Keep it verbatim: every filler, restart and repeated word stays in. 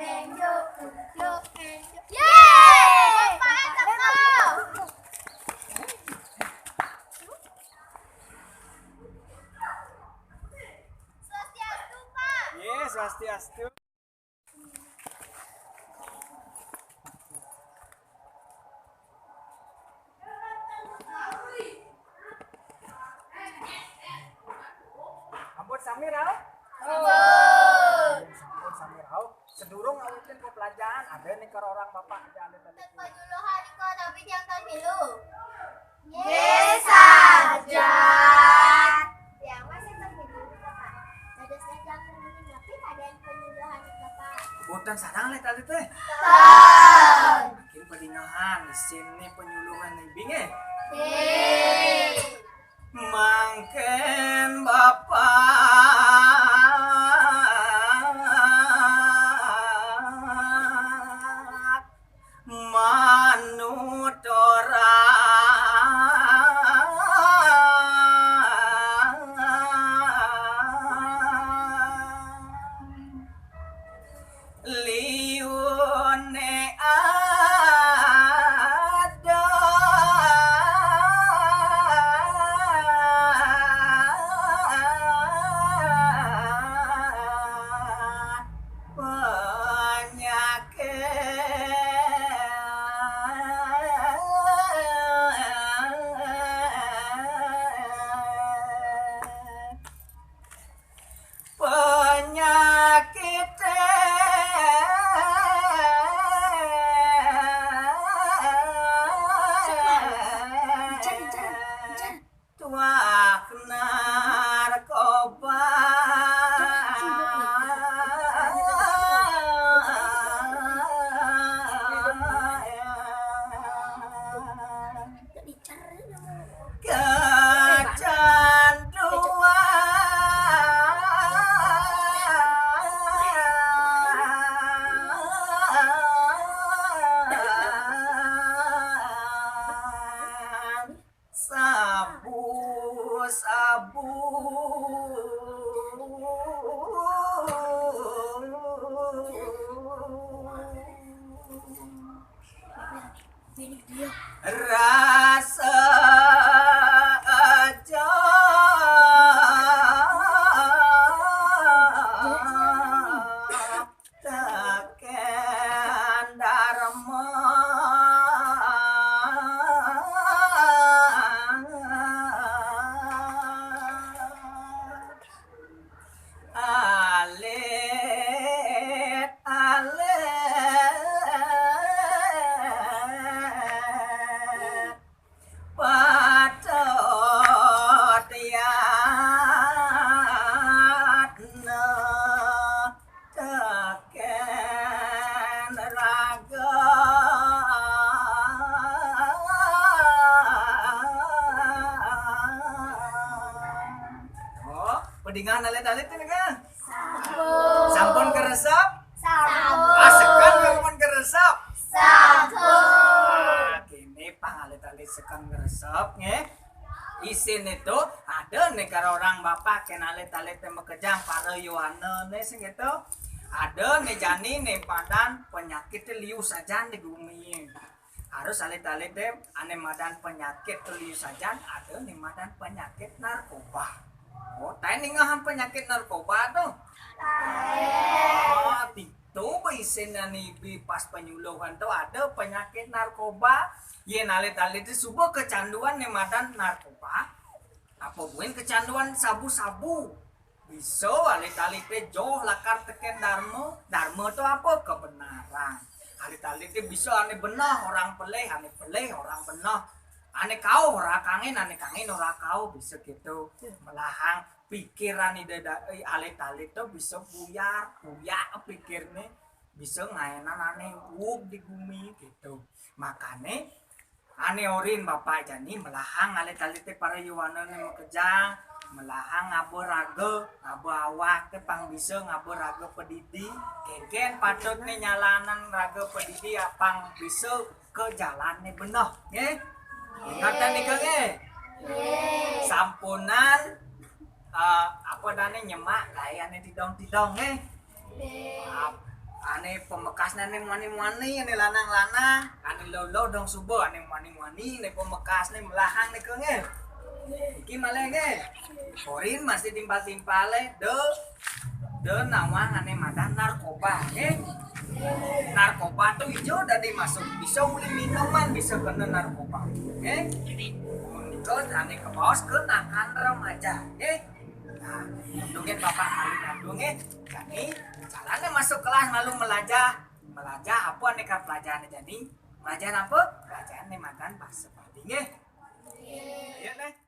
Yeay! Bapak tepuk. Swastiastu, Pak. Ye, swastiastu. Ampun sami rauh? Ampun. Ampun sami rauh. Sedurung ngawitin pelajaran, ada nih karo orang bapak aja ada tadi. Panyuluhan iko napi tiang tan milu. Nggih, sajan. Tiang masih tan milu, Bapak. Dados tiang tan milu, napi keadaan panyuluhan iko, Pak? Boten sareng lé tadi téh. Boten. Mungkin padingahan, isin nih panyuluhan nih, bingé. Nggih. Mangkén Bapak manut ora liune ada. Penyakit. Penyakit. Tuak narkoba. Kecanduan sabu-sabu. Rasa aja tekén darma. Alit, alit, patut yatna tekén raga. Oh, pedingan alit-alit ini kan? Sampun. Sampun keresep? Sampun. Ah, seken sampun keresep? Sampun. Nah, kini pang alit-alit seken keresep, nggih. Isin itu ada nih karo orang bapak kén alit-alit makejang para yowana nih sing itu. Ada nih jani nih madan penyakit liu sajan di gumi. Harus alit-alit deh, ané madan penyakit liu sajan, ada nih madan penyakit narkoba. Oh, taén ningahan penyakit narkoba tuh. Taén. Oh, tuh isin nih bi pas penyuluhan tuh ada penyakit narkoba. Yén alit-alit itu suba kecanduan nih madan narkoba. Apa buin kecanduan sabu-sabu? Bisa alit-alité joh lakar tekén darma. Darma to apa? Kebenaran. Alit-alité bisa ané beneh orang pelih, ané pelih orang beneh. Ané kauh ora kangin, ané kangin ora kauh, bisa gitu. Melahang pikiran ida da-, eh, alit-alit to bisa buyar, buyak pikirné, bisa ngaénan ané uug di gumi gitu. Makané ané orin bapak jani melahang alit-alité para yowana né makejang, melahang ngaba raga, ngaba awak té pang bisa ngaba raga padidi, kénkén patutné nyalanan raga padidi apang bisa ka jalan né beneh, nggih. Ingatan nika nggih. Nggih. Sampunan, eh, apa dané nyemak gaé ané tidong-tidong nggih. Nggih. Maaf, ané Tasné ané muani-muani, ané lanang-lanang, ané lolo dong suba, ané muani-muani, ané pamekasné melahang né ké nggih. Iki malih nggih. Korin masih timpal-timpalé, do, do nawang ané madan narkoba, nggih. Narkoba to ijo dadi masuk, bisa uli minuman, bisa kena narkoba, nggih. Punika ané kabaos ké nakan remaja, nggih. Nah, dongén Bapak malu ngandung, nggih. Jani, calonné masuk kelas malu melajah. Melajah apa ané kapelajahané jani? Melajah apa? Pelajahané madan basa Bali, nggih. Iya, Néh.